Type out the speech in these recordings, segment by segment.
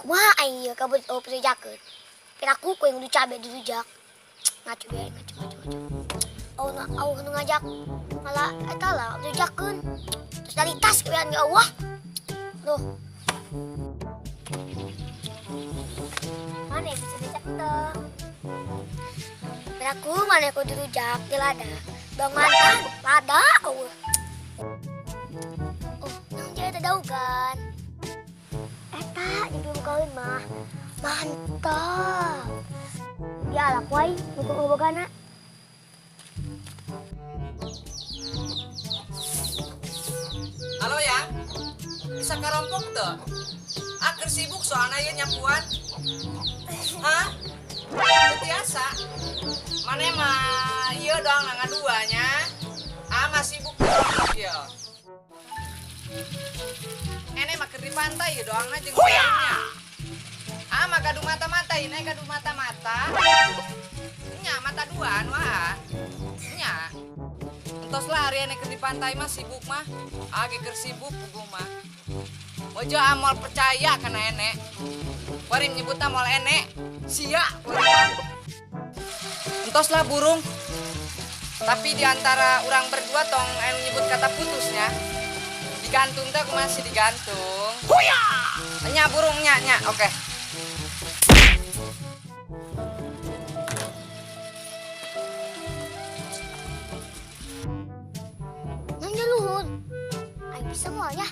Kumaha aing ieu kabut oh pirujakeun. Piraku ku yang kudu cabe dirujak. Ngaco bae, ngaco ngaco ngaco. Oh, na au nu ngajak malah eta lah rujakeun. Terus dari tas kebean ya Allah. Duh. Mana bisa dijak teu? Piraku mana kudu rujak di lada. Bang mantan lada eueuh. Oh, nang jaya teh daugan. Eta di belum kawin mah. Mantap. Ya lah kuai nu bogana. Halo ya, bisa karompok tuh? Aker sibuk soalnya ya nyapuan. Hah? Biasa. Mana mah iya dong nanga duanya. Ah masih sibuk ya. Ene mah keur di pantai ya doang na jeung nya. Ah mah gaduh mata-mata ini gaduh mata-mata. Nya mata duaan wah. Nya. Entos lah hari ini keur di pantai mah sibuk mah. Ah ge keur sibuk puguh mah. Mojo amol percaya kana enek. Kuari menyebutna moal enek. Sia kuari. Entos lah burung. Tapi di antara orang berdua tong anu nyebut kata putusnya. Digantung teh aku masih digantung. Huya! Nya burung nya nya. Oke. Nang jaluhun. Aing bisa moal ya.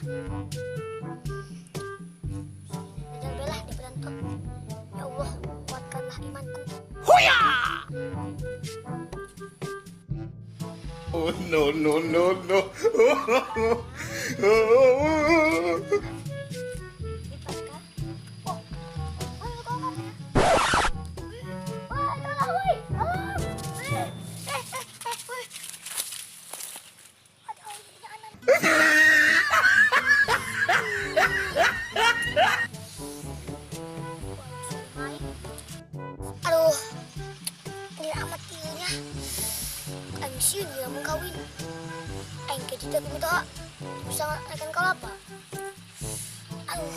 Belajar belah di penonton. Ya Allah, kuatkanlah imanku. Huya! Oh no no no no. Oh, ayo tolong ya. Wah, tolong woi. Tolong. Woi. Aduh, jangan. Aduh, ini amat tingginya. Aing sieun dia mau kawin. Aing ke tidak minta bisa naikkan kalapa. Aduh.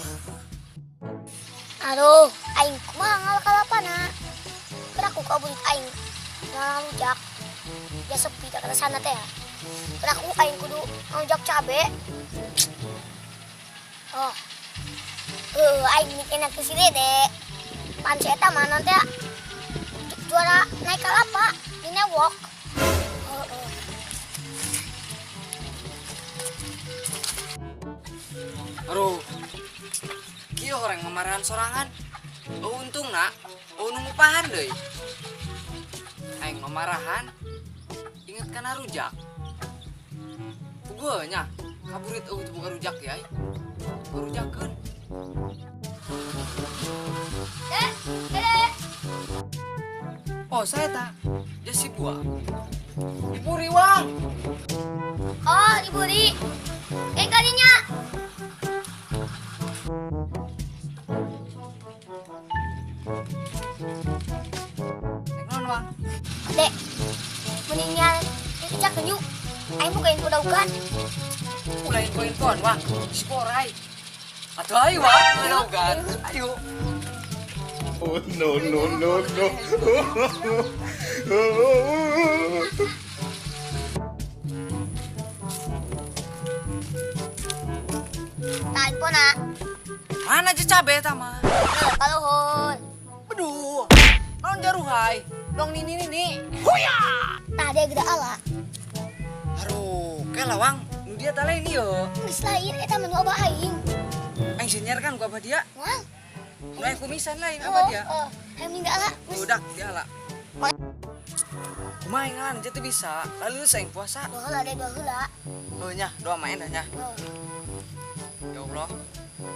Aduh, aing kumaha ngalah kalapa na. Peraku kaburit aing ngalujak. Ya sepi tak kata sana teh. Peraku aing kudu ngalujak cabe. Oh. Aing mikirna ke si Dede. Pan si eta mah nanti juara naik kalapa di newok. Aduh, kieu orang memarahan sorangan. Oh, untung nak, oh nunggu pahan deh. Aing memarahan, inget kana rujak. Puguh nya, kaburit eueuh teu boga rujak ya. Rujakeun. Dek, dek. Oh, saya tak. Dia si buah. Diburi wang. Oh, diburi. Kalinya. Rek naon, Wang? Dek, mendingan kita kenyuk. Aing buka info daukan. Ulah info-infoan, Wang. Si Borai. Atuh ayo, Wang. Daukan. Ayo. Oh no no no no. Tah info na. Mana aja cabe eta mah? Nah, kaluhur. Aduh. Naon jaruhai? Dong nini nini. Huya! Tah dia gede ala. Aduh, kela Wang. Nu dia tah lain ieu. Geus lain eta mah nu abah aing. Aing sinyer kan ku abah dia. Wang. Nu aing kumisan lain abah dia. Oh, aing mending ala. Udah, dia ala. Kumaha aing ngalan teu bisa. Lalu aing puasa. Dua heula deh, dua heula. Oh nya, doa mah endah nya. Oh. Ya Allah,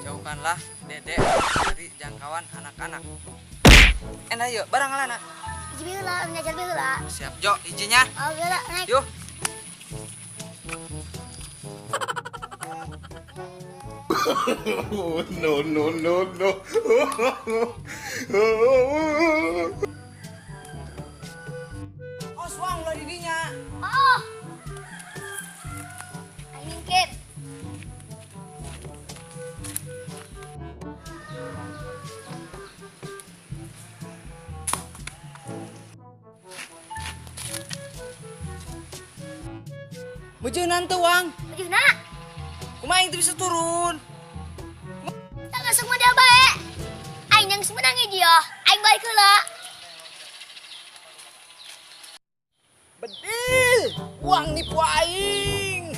jauhkanlah Dede dari jangkauan anak-anak. Endah yuk, barang ngalana. Hiji heula, ngajar heula. Siap, Jo, hijinya. Oh, heula naik. Yuk. Oh no no no no. Oh, suang ulah didinya. Oh. Aing mingkir. Meujeunnan teu uang? Meujeuhna. Kumaha aing teu bisa turun? Tak langsung modal bae. Aing yang semenang hiji ya. Aing balik heula. Bedil, uang nipu aing.